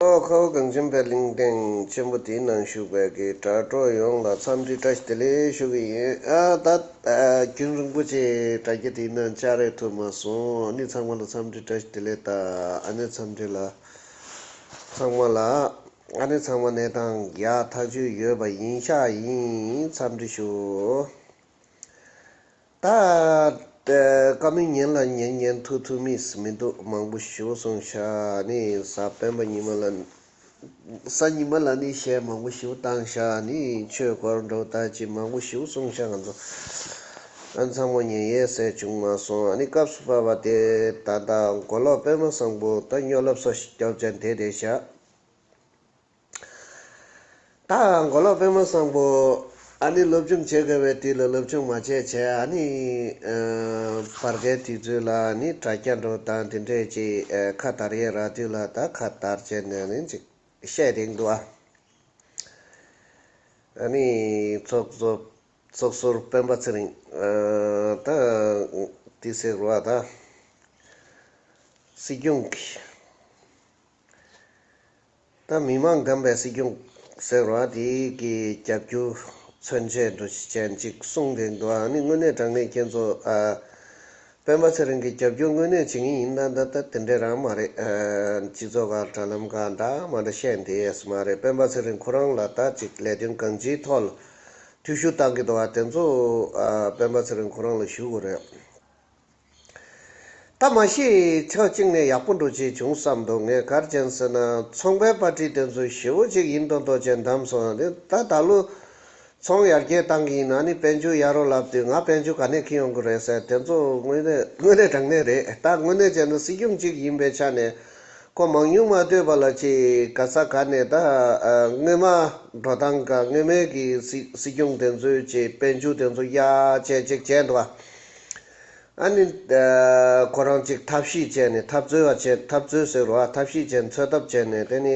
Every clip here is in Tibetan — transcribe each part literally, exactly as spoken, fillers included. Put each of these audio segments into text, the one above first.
ཨོ་ཁོ་གངས་ཅན་པའི་གླིང་སྟེང་ཆེན་པོ་དེའི་ནང་བཞུགས་པའི་གི་དྲ་གྲོགས་ཡོངས་ལ་འཚམས་འདྲི་བཀྲ་ཤིས་བདེ་ལེགས་ཞུ་གི་ཡིན། ཨ་ད་རྒྱུན་རིང་པོ་ཅིག་དྲ་རྒྱ་དེའི་ནང་བཅར་རེ་ཐུབ་མ་སོང་། ཨ་ནི་ཚང་མ་ལ་འཚམས་འདྲི་བཀྲ་ཤིས་བདེ་ལེགས། ད་ཨ་ནི་འཚམས་འདྲི་ལ་ཚང་མ་ལ་ཨ་ནི་ཚང་མ་གནས་སྟངས་ཡག་ཐག་ཆོད་ཡོད་པ་ཡིན་ཤག་ཡིན། འཚམས་འདྲི་ཞུ། ད་བཀའ་མོལ་ཉན་ལ་ཉན་ཉན་ཐུབ་ཐུབ་མིས་མི་འདུག་མང་པོ་ཞུ་སོང་ཤག་ནི་ས་སྤེན་པ་ཉི་མ་ལ་ས་ཉི་མ་ལ་ནི་གཞས་མང་པོ་ཞུ་བཏང་ཤག་ནི་ཆོས་སྐོར་འགྲོ་ད་ཅི་མང་པོ་ཞུ་སོང་ཤག་ང་ཚོ་ཨ་ཚང་མ་ཉན་ཡས་ཟེར་བྱུང་མ་སོང་། ཨ་ནི་སྐབས་སུ་བབས་པ་དེ་ད་ལྟ་མགོ་ལོག་པད་མ་བཟང་པོ་ད་སྨྱོ་ལབ་སོ་ཞིག་སྐྱོབ་ཅན་དེ་དེ་ཤག་ད་མགོ་ལོག་པད་མ་བཟང་པོ་ཨ་ནི་སློབ་སྦྱོང་བྱེད་དགོས་པའི་དུས་ལ་སློབ་སྦྱོང་མ་བྱས་བྱས་ཨ་ནི་བར་བརྒལ་དུས་ཚོད་ལ་ཨ་ནི་དྲ་རྒྱ་འགྲོ་དང་དེ་འདྲས་ཅིག་ཁ་དར་ཡས་རག་དུས་ལ་ད་ཁ་དར་བྱས་ནས་ཨ་ནི་ཅིག་བཤད་དེང་འདུག་ཨ། ཨ་ནི་ཚོགས་གཙོ་ཚོགས་ཟུར་སྤེན་པ་ཚེ་རིང་ད་དེ་ཟེར་བ་ད་སྲིད་སྐྱོང་གི་ད་མི་མང་བདམས་པའི་སྲིད་སྐྱོང་ཟེར་བ་དེ་གི་རྒྱབ་སྐྱོར་མཚོན་ཆེད་འགྲོ་ཅན་ཅིག་གསུངས་དེ་འདུག་ཨ་ནི་དངོས་གནས་དྲང་གནས་ཁྱེད་ཚོ་ཨ་སྤེན་པ་ཚེ་རིང་གི་རྒྱབ་སྐྱོར་དངོས་གནས་བྱེད་ངེས་ཡིན་ན་ད་ད་དེ་འདྲས་རང་མ་རེད། ཨ་སྤྱི་ཚོགས་ཁག་དྲ་ལམ་ཁག་འདྲ་མ་འདྲ་བཤད་འདི་ཡས་མ་རེད། སྤེན་པ་ཚེ་རིང་ཁོ་རང་ལ་ད་ཅིག་ལས་དོན་གང་ཅིའི་ཐོག་ལ་འཐུས་ཤོར་བཏང་གི་འདུག་ཨ་དེ་ཚོ་ཨ་སྤེན་པ་ཚེ་རིང་ཁོ་རང་ལ་ཞུ་དགོས་རེད། ད་མ་གཞི་ཕྱོགས་གཅིག་ནས་ཡག་པོ་འགྲོ་ཆེད་བྱུང་བསམ་འདུག་ངས་གར་ཅན་ཟེར་ན་ཚོང་པའི་པར་ཊི་དེ་ཚོ་ཞེ་བོ་ཅིག་ཡིན་མདོག་མདོག་ཅན་བདམས་སོང་། དེ་ད་ད་ལོ་ཚོང་ཡར་རྒྱས་བཏང་གི་ཡིན་ན་ནི་དཔལ་འབྱོར་ཡར་རོ་ལབ་དུས་ང་དཔལ་འབྱོར་ག་ནས་ཁྱེར་ཡོང་གི་རེད་ཟེར་དེ་ཚོ་དངོས་གནས་དངོས་གནས་དྲང་གནས་རེད། ད་དངོས་གནས་བྱས་ན་སྲིད་སྐྱོང་གཅིག་ཡིན་པའི་ཆ་ནས་ཁོ་མང་ཉུང་མ་ལྟོས་པ་ལ་ཅིག་ག་ས་ག་ནས་ད་སྔོན་མ་འགྲོ་སྟངས་ག་སྔོན་མའི་གི་སྲིད་སྲིད་སྐྱོང་དེ་ཚོའི་ཅིག་དཔལ་འབྱོར་དེ་ཚོ་ཡར་བཅད་ཅིག་བྱས་འདུག་ཨ། ཨ་ནི་ཁོ་རང་ཅིག་ཐབས་ཤེས་བྱས་ནས་འཐབ་རྩོད་བ་བྱས་འཐབ་རྩོད་ཟེར་རོ་ཨ་ཐབས་ཤེས་བྱས་ནས་འཚོལ་ཐབས་བྱས་ནས་དེ་ནི་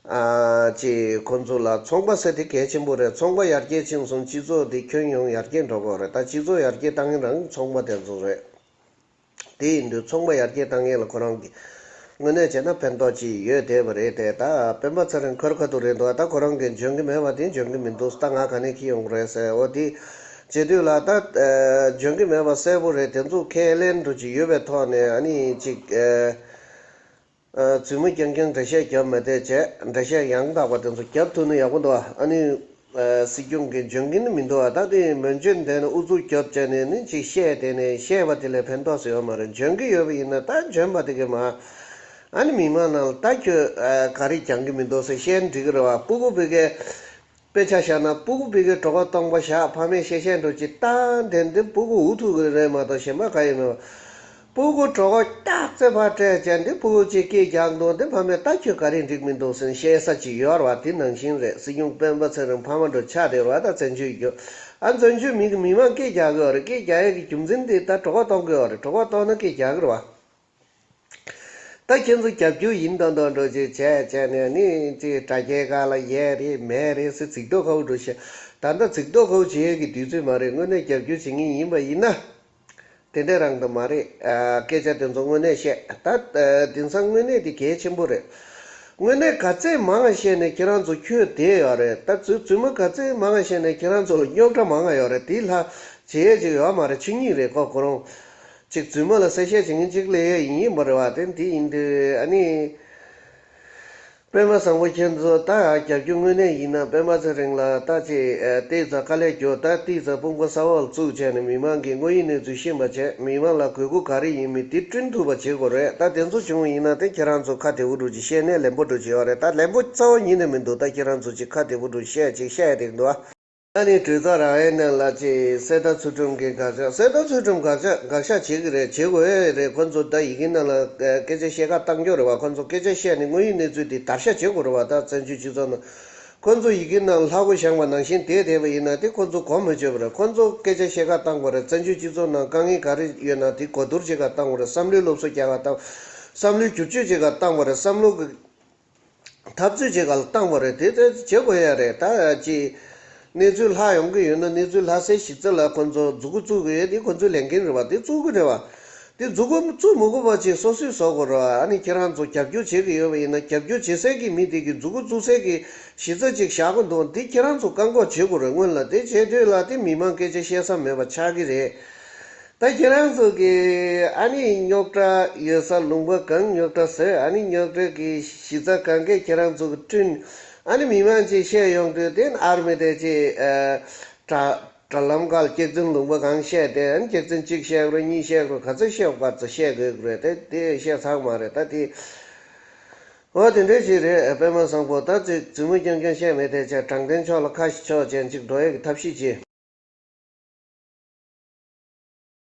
ཨ་ཅིག་ཁོ་ཚོ་ལ་ཚོང་པ་ཟེར་དེ་གལ་ཆེན་པོ་རེད། ཚོང་པ་ཡར་རྒྱས་ཕྱིན་སོང་སྤྱི་ཚོགས་འདི་ཁྱོན་ཡོངས་ཡར་རྒྱས་འགྲོ་དགོས་རེད། ད་སྤྱི་ཚོགས་ཡར་རྒྱས་བཏང་མཁན་རང་ཚོང་པ་དེ་ཚོ་རེད། དེ་ཡིན་དུས་ཚོང་པ་ཡར་རྒྱས་བཏང་མཁན་ལ་ཁོ་རང་གི་དངོས་གནས་བྱས་ན་ཕན་ཐོགས་ཅིག་ཡོད་བསྡད་པ་རེད་དེ། ད་སྤེན་པ་ཚེ་རིང་ཁོར་ཁ་ཐུག་རེད་འདུག་ད་ཁོ་རང་གིས་འཇོན་གི་མེད་པ་དེ་འཇོན་གི་མི་འདུག་ད་ང་ག་ནས་ཁྱེར་ཡོང་གི་རེད་ཟེར། འོ་དེ་བྱེད་དུས་ལ་ད་འཇོན་གི་མེད་པ་གསལ་པོ་རེད། དེ་ཚོ་ཁས་ལེན་འགྲོ་ཅིག་ཡོད་པའི་ཐོག་ནས་ཨ་ནི་ཅིག་རྫུན་མ་རྐྱང་རྐྱང་འགྲེལ་བཤད་རྒྱབ་མ་བསྡད་བྱས་འགྲེལ་བཤད་ཡང་དག་པ་དེ་ཚོ་རྒྱབ་ཐུབ་ན་ཡག་པོ་འདུག་ཨ་ནི་སྲིད་སྐྱོང་གི་འཇོན་གི་ནི་མི་འདུག་ཨ་ད་དེ་མོན་ཆེན་དེ་ནི་ཨུ་ཚུགས་རྒྱབ་བྱས་ནས་ནི་ཅིག་བཤད་དེ་ནས་བཤད་པ་དེ་ལས་ཕན་ཐོགས་སུ་ཡོད་མ་རེད། འཇོན་གི་ཡོད་པ་ཡིན་ན་ད་འཇོན་པ་དེ་གི་མ་ཨ་ནི་མི་མང་ནང་ལ་ད་ཁྱོད་ག་རེ་རྒྱང་གི་མི་འདུག་ཟེར་བཤད་འགྲིག་གི་རེད་བ། སྤུ་གུ་བི་གའི་དཔེ་ཆ་བཞག་ན་སྤུ་གུ་བི་གའི་གྲོད་ཁོག་སྟོང་པ་བཞག་ཕ་མས་བཤད་བཤད་འགྲོ་ཅིག་ཏང་དེ་འདི་སྤུ་གུ་འུ་ཐུག་གི་རེད་མ་གཏོགས་གཞན་པ་ག་ཡོད་མེད་པ། སྤུ་གུ་གྲོད་ཁོག་སྟག་རྩེ་ཕར་སྤྲད་བྱས་འདི་སྤུ་གུ་ཅིག་སྐད་རྒྱག་འདུག་འདི་ཕ་མས་ད་ཁྱོད་ག་རེ་འགྲིག་མི་འདུག་ཟེར་བཤད་ས་ཅིག་ཡོད་རེད་བ། དེ་ནང་བཞིན་རེད། སྲིད་སྐྱོང་སྤེན་པ་ཚེ་རིང་ཕ་མ་འགྲོ་ཆགས་བསྡད་རེད་བ། ད་བཙན་བྱོལ་གྱི་ཨ་བཙན་བྱོལ་མི་གི་མི་མང་སྐད་རྒྱག་གི་ཡོད་རེད། སྐད་རྒྱག་ཡས་ཀྱི་རྒྱུ་མཚན་དེ་ད་གྲོད་ཁོག་གཏོང་གི་ཡོད་རེད། གྲོད་ཁོག་གཏོང་ན་སྐད་རྒྱག་གི་རེད་བ། ད་ཁྱེད་ཚོ་རྒྱབ་སྐྱོར་ཡིན་མདོག་མདོག་འགྲོ་ཅིག་བྱས་བྱས་ནས་ནི་ཅིག་དྲ་རྒྱའི་སྒང་ལ་ཡས་རེད་མས་རེད་ཟེར་ཚིག་ཐོ་ཁ་བོ་འགྲོ་ཤག་ད་ལྟ་ཚིག་ཐོ་ཁ་བོ་བྱེད་ཡས་ཀྱི་དུས་ཚོད་མ་རེད། དངོས་གནས་རྒྱབ་སྐྱོར་བྱེད་མཁན་ཡིན་པ་ཡིན་ན། དེ་འདྲ་རང་དུ་མ་རེད། ཨ་སྐད་ཆ་དེ་ཚོ་དངོས་གནས་བཤད་ད་ཨ་དེང་སང་དངོས་གནས་དེ་གལ་ཆེན་པོ་རེད། དངོས་གནས་ག་ཚད་མང་བ་བཤད་ནས་ཁྱེད་རང་ཚོ་ཁྱོད་བསྡད་ཡོད་རེད། ད་རྫུན་རྫུན་མ་ག་ཚད་མང་བ་བཤད་ནས་ཁྱེད་རང་ཚོ་ལ་རྙོག་དྲ་མང་བ་ཡོད་རེད། དེ་ལྷག་བྱེད་ཡས་ཅིག་ཡོད་མ་རེད། ཆོས་ཉིད་རེད་ཁོ་ཁོ་རང་། ཅིག་རྫུན་མ་ལ་གསལ་བཤད་བྱེད་མཁན་ཅིག་སླེབས་ཡས་ཡིན་ཡིན་པ་རེད་བ། དེ་འདི་ཡིན་དུས་ཨ་ནི། སྤེན་པ་བཟང་པོ་ཁྱེད་ཚོ་ད་རྒྱབ་སྐྱོར་དངོས་གནས་ཡིན་ན་སྤེན་པ་ཚེ་རིང་ལ་ད་ཅིག་ཏོག་ཙམ་དཀའ་ལས་རྒྱོབ། ད་ཏོག་ཙམ་དཔུང་པ་གསར་པ་ལ་བཙུགས་བྱས་ནས་མི་མང་གི་དངོས་ཡོད་གནས་ཚུལ་ཤེས་པ་བྱས། མི་མང་ལ་དགོས་མཁོ་ག་རེ་ཡིན་མིན་དེ་བསྐྲུན་ཐུབ་པ་བྱེད་དགོས་རེད། ད་དེ་ཚོ་བྱུང་བ་ཡིན་ན་དེ་ཁྱེད་རང་ཚོ་ཁ་བདེ་པོ་འདྲ་ཅིག་བཤད་ནས་ལན་པོ་འདྲ་ཅིག་ཡོད་རེད། ད་ལན་པོ་རྩ་བ་ཉིད་ནས་མི་འདུག་ད་ཁྱེད་རང་ཚོ་ཅིག་ཁ་བདེ་པོ་འདྲ་བཤད་ཅིག་བཤད་ཡ་དེ་འདུག་ཨ། ཨ་ནི་གྲོས་ཚོགས་རང་ཡན་ནང་ལ་ཅིག་གསེར་རྟ་ཚུལ་ཁྲིམས་ཀྱི་དགག་བྱ། གསེར་རྟ་ཚུལ་ཁྲིམས་དགག་བྱ་དགག་བཞག་བྱེད་ཀྱི་རེད། བྱེད་དགོས་རེད། ཁོ་ཚོ་ད་ཡི་གེ་ནང་ལ་སྐད་ཆ་བཤད་ག་བཏང་རྒྱུ་རེད་བ། ཁོ་ཚོ་སྐད་ཆ་བཤད་ནས་དངོས་ཡོད་གནས་ཚུལ་དེ་བརྡར་ཤ་བྱེད་དགོས་རེད་བ། ད་བཙན་བྱོལ་སྤྱི་ཚོགས་ནང་ཁོ་ཚོ་ཡི་གེ་ནང་ལྷག་པ་བཞེངས་པ་ནང་བཞིན་བསྡད་བསྡད་པ་ཡིན་ན་དེ་ཁོ་ཚོ་གོ་མི་ཆོད་པ་རེད། ཁོ་ཚོ་སྐད་ཆ་བཤད་ག་བཏང་དགོས་རེད། བཙན་བྱོལ་སྤྱི་ཚོགས་ནང་དཀའ་ངལ་ག་རེ་ཡོད་ན་དེ་གོ་བསྡུར་བྱེད་ག་བཏང་དགོས་རེད། བསམ་བློའི་སློབ་གསོ་རྒྱག་ག་བཏང་། བསམ་བློའི་བསྒྱུར་བཅོས་བྱེད་ག་བཏང་དགོས་རེད། བསམ་བློ་གི་འཐབ་རྩོད་བྱེད་ག་ལ་བཏང་བ་རེད། དེ་ཚོ་བྱེད་དགོས་ཡ་རེད། ད་ཅི་གནས་ཚུལ་ལྷག་ཡོང་གི་ཡོད་ན་གནས་ཚུལ་ལྷག་སའི་གཞི་རྩ་ལ་ཁོ་ཚོ་མཛུ་གུ་བཙུགས་ཀྱི་ཡོད། དེ་ཁོ་ཚོའི་ལས་འགན་རེད་བ། དེ་བཙུགས་ཀྱི་རེད་བ། དེ་མཛུབ་གུ་བཙུགས་མི་དགོས་པ་ཅིག་སོ་སོས་བཟོ་དགོས་རེད། ཨ་ནི་ཁྱེད་རང་ཚོ་རྒྱབ་སྐྱོར་བྱེད་ཀྱི་ཡོད་པ་ཡིན་ན། རྒྱབ་སྐྱོར་བྱེད་སའི་གི་མི་དེ་གི་མཛུབ་གུ་བཙུགས་སའི་གི་གཞི་རྩ་ཅིག་བཞག་གི་འདུག་འདི་ཁྱེད་རང་ཚོ་བཀག་འགོག་བྱེད་དགོས་རེད། སྔོན་ལ་དེ་བྱེད་དུས་ལ་དེ་མི་མང་སྐད་ཆ་བཤད་ས་མེད་པ་ཆགས་ཀྱི་རེད། ད་ཁྱེད་རང་ཚོ་གི་ཨ་ནི་རྙོག་དྲ་ཡོད་ས་ལུང་པ་གང་རྙོག་དྲ་ཟེར། ཨ་ནི་རྙོག་དྲ་གི་གཞི་རྩ་གང་གས་ཁྱེད་རང་ཚོ་གི་བསྐྲུན། ཨ་ནི་མི་མང་ཅིག་བཤད་ཡོང་དུས་དེ་ཨར་མི་དེ་ཅིག་ཨ་དྲ་དྲ་ལམ་ཁག་ལ་སྐྱག་རྫུན་ལུང་པ་གང་བཤད་དེ། ཨ་ནི་སྐྱག་རྫུན་གཅིག་བཤད་དགོས་རེད། གཉིས་བཤད་དགོས་རེད། ག་ཚོད་བཤད་དགོས་ག་ཚོད་བཤད་དགོས་ཀྱི་རེད། དེ་དེ་བཤད་ཚར་མ་རེད། ད་དེ་འོ་དེ་འདྲ་ཞིག་རེད། པད་མ་བཟང་པོ། ད་ཅིག་རྫུན་མ་རྐྱང་རྐྱང་བཤད་མེད་དེ་ཅག་དྲང་བདེན་ཕྱོགས་ལ་ཁ་ཞིག་ཕྱོགས་ཅན་ཅིག་འགྲོ་ཡས་ཀྱི་ཐབས་ཤེས་བྱེད།